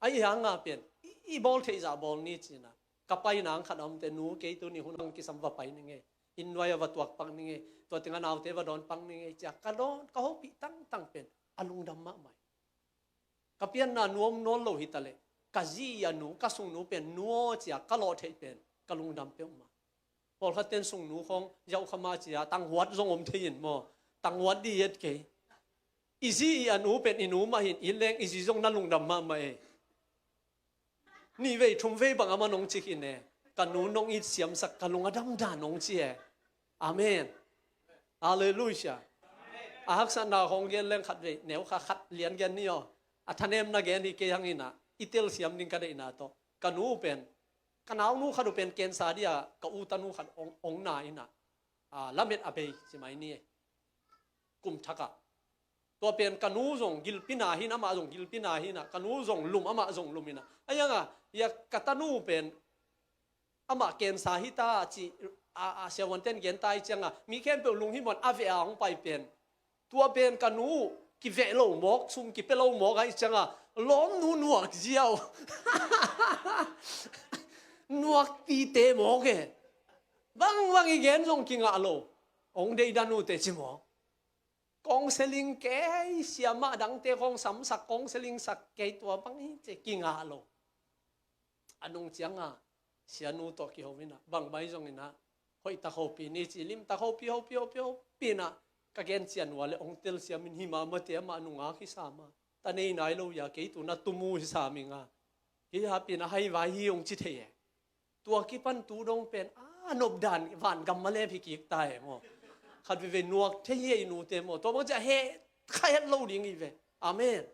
Ahi hanga pen, i, i bawl theihzah bawl ni cina. Ka pai nang khat a omte nu, kei tuni hun ang kisam va pai ning e. Inn nuai a va tuak pak ning e. Tua tenga naute va dawn pak ning e. Cia ka dawn, ka hopih tangtang pen, a lungdam mahmah e. Ka pianna nuam nawn lo hi ta leh, ka zi a nu, ka sungnu pen nu aw cia ka lawh theih pen, ka lungdam peuhmah. Pawlkhat ten sungnu khawng, zauh kha mah cia, tanghuat zong om thei in maw, tanghuat di et kei. I zi i a nu pen i nu mah hin, i leng i zi zong na lungdam mahmah e. Nih vei, thum vei bang a man hong ci khin e. Ka nu nong it siamsak ka lung a damdan hong ci e. Amen. Halleluiah. A haksatna hong gen leng khat vei, neu kha khat lian gen ni aw. A thanemna gen hi kei hang ina, i telsiam ding ka deihna tawh. Ka nu pen, ka naunu khat uh pen cancer dia, ka u tanu khat hong, hong na ina. A, lamet a bei, ci mai ni e. Kum thaka. Tua pen ka nu zong gilpi na hi na, amah zong gilpi na hi na, ka nu zong lum, amah zong lum ina. A ianga, ia ka tanu pen, amah cancer hita ci, a, a siavuanten gen ta i cianga, mi khempeuh lung hi muan a veh a hong pai pen. Tua pen ka nu, kiveh lo mawk, sum kipia lo mawk a i cianga, lawm nu nuak ziau. Nuak pite mawk e. Bang bang i gen zong kingah lo. Hong deidan ute ci mawk. Counseling kei, siamah dangte khawng samsak, counseling sak kei, tua bang hi ci kingah lo. A nung cianga, sianu tawh kiho ina, bang bai zong ina, hoih tak hopi ni ci, lim tak hopi, hopi, hopi, hopi ina, ka gen cian ua le hong telsiam in hi mahmah te amah nungak hi sa ma. Ta nei nai lo ia, kei tuna tumu hi sa mi nga. Kei hapi na hai vai hi hong ci thei e. Tua kipan tu dong pen, a, nopdan, van gam malem hi kik ta e maw. Khat veve nuak thei hi e i nute maw. Tua bang cia he, kha het lo ding hi ve. Amen.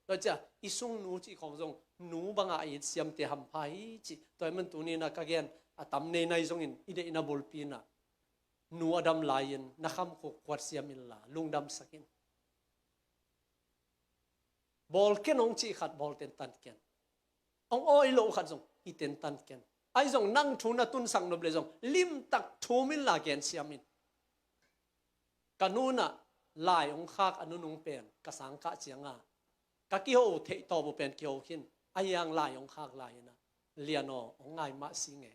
Tua cia, i sung nu cih khawng zong, nu banga a it siamte hampha hi cih. Tua hi man tuni na ka gen, a tam nei nai zongin, i deihna bulpi na. Nu a dam lai-in, na kham khuk khuat siam inla, lungdamsak in. Bawl ken hong cih khat, bawl tentan ken. Hong awi lo khat zong, i tentan ken. Ahi zong nang thu na tunsak nop le zong, limtak thum inla gen siam in. Ka nu na lai hong khak a nunung pen, ka sang kah cianga. Ka kiho theih tawp uh pen kiho khin, a hiang lai hong khak lai ina. Lian aw, hong ngai mah si nge.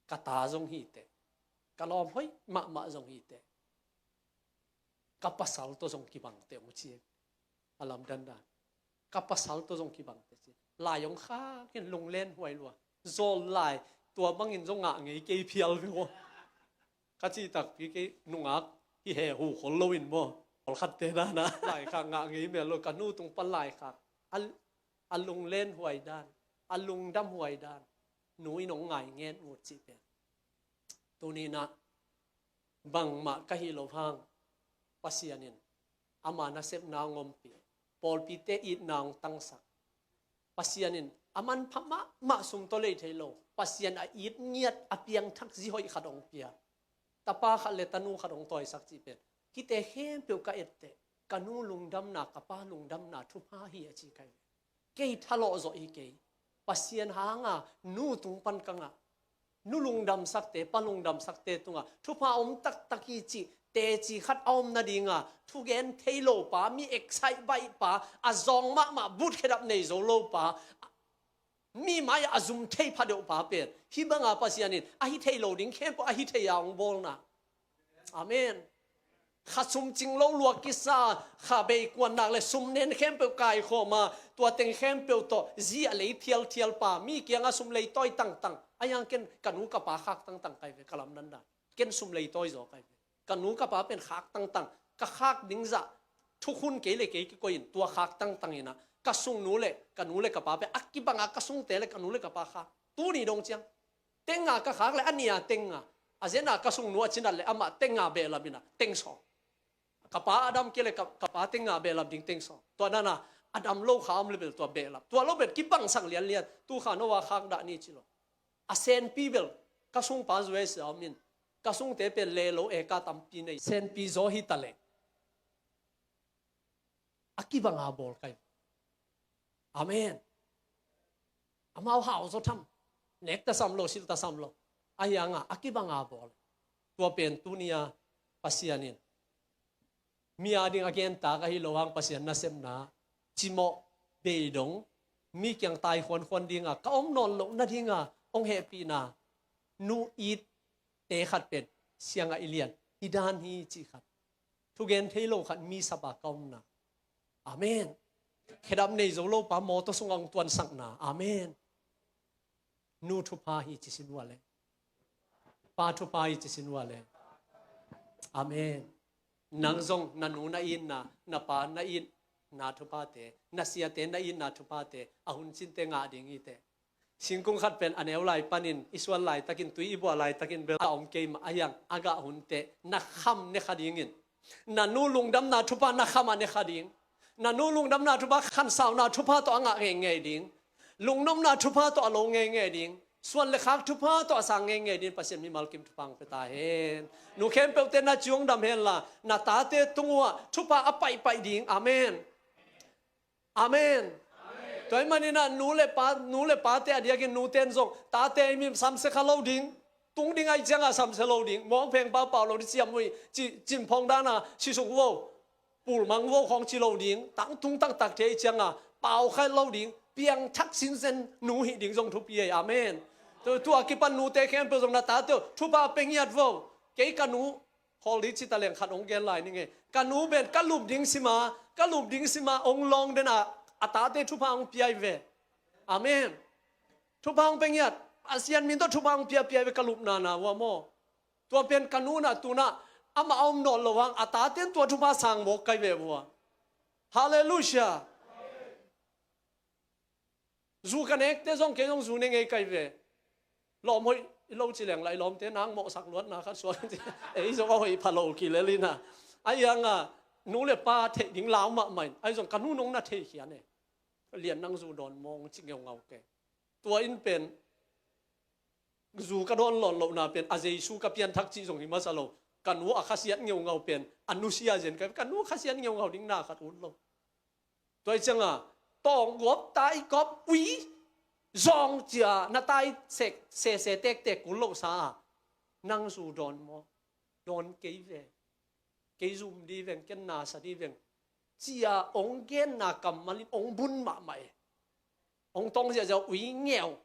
Ka ta zong hi teh. Ka lawm hoih mahmah zong hi teh. Ka pasal tawh zong kibang teh hong ci. A lamdandan. Ka pasal tawh zong kibang teh ci. Lai hong khak in lunglen huai lua. Zawl lai tua bangin zong ngah ngei kei phial ve aw. Ka cih takpi kei nungak hi he hu khol lo in maw. Pawlkhatte dana. Laikhak ngah ngei mel lo ka nu tung pan laikhak. A, a lunglen huai dan. A lungdam huai dan. Nu in hong ngai ngen ut cih pen. Tuni na bangmah ka hi lo hang Pasian in ama nasepna hong ompih. pawlpite itna hong tangsak. Pasian in a manpha mahmah sum tawh lei thei lo, Pasian a it ngiat a piangthak zi hoih khat hong pia. Tapa khat le tanu khat hong tawisak cih pen, hihte khempeuh ka etteh, ka nu lungdamna, ka pa lungdamna thupha hi a ci kai ve. Kei thalawh zawh hi kei. Pasian hanga nu tung pan ka ngah. Nu lungdamsakte, pa lungdamsakte tungah thupha om taktak hi cih teci khat a om nadinga, thugen thei lo pa, mi excite baih pa, a zawng mahmah, but khedap nei zo lo pa, mi mai-ah a zum thei phadeuh pa pen, hih banga Pasian in a hi thei lo ding khempeuh a hi thei a hong bawlna. Amen. Kha sum cing lo lua kisa, kha beikuan nak le sum nen khempeuh kaikhawm a, tua teng khempeuh tawh zi a lei thialthial pa, mi kiangah sum leitawi tangtang. A hiang ken ka nu ka pa khak tangtang kai ve, ka lamdandan. Ken sum leitawi zaw kai ve. Ka nu ka pa pen khak tangtang. Ka khak ding zah thukhun kei le kei kikoih in tua khak tangtang inah, ka sungnu le ka nu le ka pa pen a kibanga ka sungte le ka nu le ka pa khak. Tuni dong ciang tenga ka khak le a nia tenga, a zena ka sungnu a cinat le amah tenga behlap inah teng sawm. Ka pa a dam kei le ka, ka pa tenga behlap ding teng sawm. Tua dana a dam lo kha om le bel tua behlap. Tua lo bel kibangsak lianlian. Tu kha no a khak dah ni ci lo. A senpi bel ka sungpa zuai sia om in, ka sungte pen le lo e ka tampi nei. Senpi zaw hi ta le a kibanga bawl kai. Amen. Amau hau zaw tham. Nek ta sam lo, sil ta sam lo. A hianga a kibanga bawl. Tua pen tunia Pasian in mi a ding a gentak ahi lo hang, Pasian nasepna cimawh beidong, mi kiang tai khuankhuan dinga ka om nawn loh nadinga hong hehpihna, nu itte khat pen siangah i lian hi dan hi cih khat, thugen thei lo khat mi sapa ka omna. Amen. Khedap nei zo lo pa mawtaw sungah hong tuansakna. Amen. Nu thupha hi ci sin uh a le, pa thupha hi ci sin uh a le. Amen. Nang zong na nu na itna, na pa na itna thuphate, na siate na itna thuphate a hun cinte ngah ding hi teh. Singkung khat pen a neu lai panin i suan laitakin, tui i buah laitakin bel a om kei mah a hiang, a gah hun teh na kham ne kha dingin, na nu lungdamna thupha na khamah ne kha ding. Na nu lungdamna thupha, khansauna thupha tawh a ngah ngeingei ding. Lungnopna thupha tawh a lo ngeingei ding. Suan le khak thupha tawh a sang ngeingei ding. Pasian mimal kim thupha hong pia ta hen. Nu khempeuhte na ciung dam henla, na tate tung uh ah thupha a paihpaih ding. Amen. Amen. Tua ahih maninah nu le pa, nu le pate a diakin nute in zong tate i mi samsia kha lo ding. Tung ding ahih ciangah samsia lo ding. Mawngpheng pau pau lo ding, ciam uh hi ci, cimphawng dana sisuk uh o, pulmang uh o khawng ci lo ding. Tangtung taktak thei ahih ciangah pau kha lo ding. Piangthak sinsen nu hih ding zong thupi ei. Amen. Tu, tua kipan nute khempeuh zong na tate uh thupha pia ngiat vo. Kei ka nu, khawl dih ci taleng khat hong gen lai ning e. Ka nu pen ka lup ding sima, ka lup ding sima hong lawng dena a tate thupha hong pia hi ve. Amen. Thupha hong pia ngiat, Pasian min tawh thupha hong pia pia hi ve, ka lupna na uh ah maw. Tua pen ka nu na tunah amah a om nawn lo hang, a tate in tua thupha sang mawk kai ve uh ah. Halleluiah. Zu ka nekte zong kei zong zu ne ngei kai ve. Lawm hoih i lo ci leng la i lawmte nang mawhsak luatna khat suak ci. Ei zong a hoih pha lo kilel ina. A hianga nu le pa theih ding lau mahmah in. Ahi zong ka nu nong na theikhia ne. Lian nang zu dawn mawng ci ngeungau ke. Tua in pen zu ka dawn lawn lohna pen a Jesu ka pianthak cih zong hi masa lo. Ka nu a khasiat ngeungau pen a nusia zen ka, ka nu khasiat ngeungau ding na khat ut lo. Tua hi cianga tawng guap, tai kop, ui zawng cia na tai sek sese tektek kul lohsa a, nang zu dawn maw? Dawn kei ve. Kei zum di veng, ken nasa di veng cia ong genna kammal in ong bun mahmah e. Ong tawng ziahziah ui ngeu.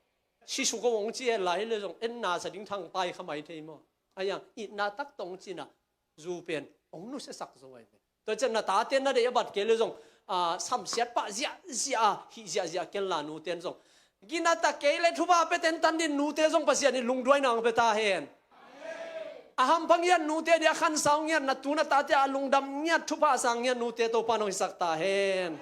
Sisu ko ong ci e lai le zong en nasa ding thangpai kha mai thei maw? Ahi hang itna tak tawng cina zu pen ong nusiasak zo ahi ve. Tua cian na tate na deih a bat kei le zong a, samsiat pah ziahziah a hih ziahziah ken la nuten zong gina ta kei le thupha pia tentan din nute zong Pasian in lungduaina ang pia ta hen. A hampha ngiat nute dia khansau ngiat na tu na tate a lungdam ngiat thupha sang ngiat nute Topa nong hisak ta hen.